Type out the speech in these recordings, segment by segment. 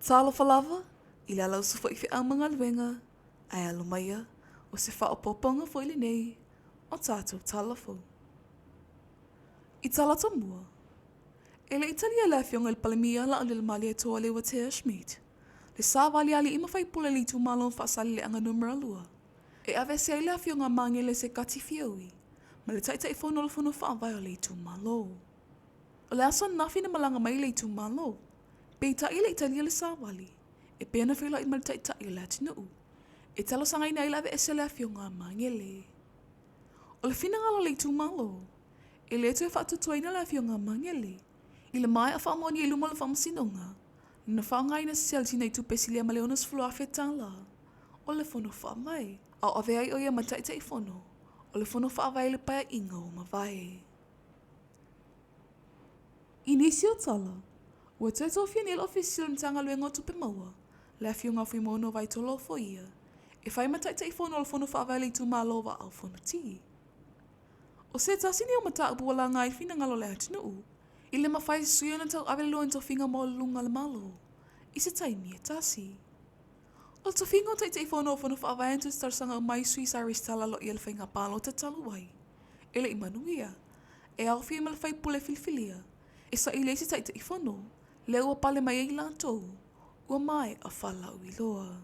Talofa lava, i le ala usu foi i feau ma galuega, ae alo maia, o se faaopoopoga foi lenei o tatou tala fou. I Talata mua, e le i talia e le Afioga i le Palemia Laaulialemalietoa Leuatea Schmidt le savali a alii ma faipule o le itumalo o Faasaleleaga Numera 2 e aveese ai le Afioga a Magele Sekati Fiaui ma le Taitaifono o le Fono Faavae o le itumalo. O le aso ananafi na malaga mai ai le itumalo, peitai e le i talia le savali e pei ona feiloai ma le Taitai o le atunuu e talosagaina ai le aveese o le Afioga a Magele. O le finagalo o le itumalo, e le toe faatuatuaina le Afioga a Magele i le maea faamaonia i luma o le Faamasinoga lona faaaogaina sese o le tino i tupe silia ma le $60,000 o le Fono Faavae, a o avea ai o ia ma Taitaifono o le Fono Faavae i le Paeaiga ua mavae. I nisi o tala, ua toe tofia nei le Ofisa Sili o le Matagaluega o Tupe Maua, le Afioga a Fuimaono Vaitolo Ofoia, e fai ma Taitaifono o le Fono Faavae o le Itumalo o Vaa o Fonoti. O se tasi nei o mataupu ua laga ai le finagalo o le atunuu, i le mafai e se sui ona tauave le luaina tofiga maualuluga a le Malo i se taimi e tasi. O le tofiga o Taitaifono o Fono Faavae na tusi talosaga uma ai sui sa resitala aloaia i le faiga palota talu ai, e le i manuia, e aofia ai ma le faipule filifilia e saili ai se Taitaifono, lea ua pale mai ai i latou ua maea faalauiloa.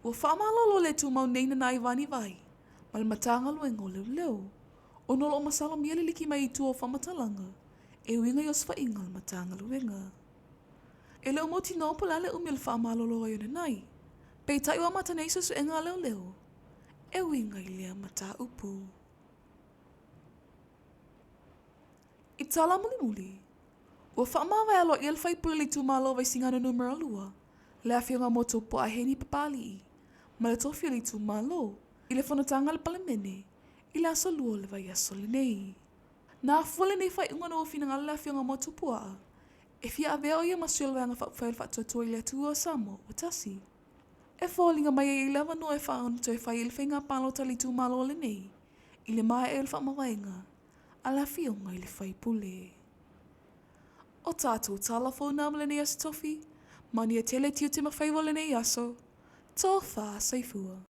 Ua faamalolo le tumau nei Nanai Vanivae ma le Matagaluega o Leoleo ona o lo o masalomia le liki mai i tua o faamatalaga e uiga i osofaiga a le Matagaluega. E le o mautinoa po o le a le umi o le faamalolo ai o Nanai, peitai ua amata nei suesuega a leoleo e uiga i lea mataupu. I tala mulimuli, ua faamavae aloaia le faipule o le itumalo o Vaisigano Numera 2, le Afioga mo Tupua Heni Papali'i, ma le tofi o le itumalo, i le fonotaga a le Palemene i le aso Lua o le vaiaso lenei. Na afua lenei faaiuga ona ua finagalo le Afioga mo Tupuaa e fia avea o ia ma sui o le Vaega Faaupufai o le Faatuatua i le Atua o Samoa ua Tasi. E foliga mai e i ai le avanoa e fa ona toe fai ai le faiga palota a le itumalo lenei i le maea ai o le faamavaega a le Afioga i le Faipule. O tatou tala fou na mo lenei Aso Tofi, manuia tele tiute ma faiva o lenei aso. Tofa soifua.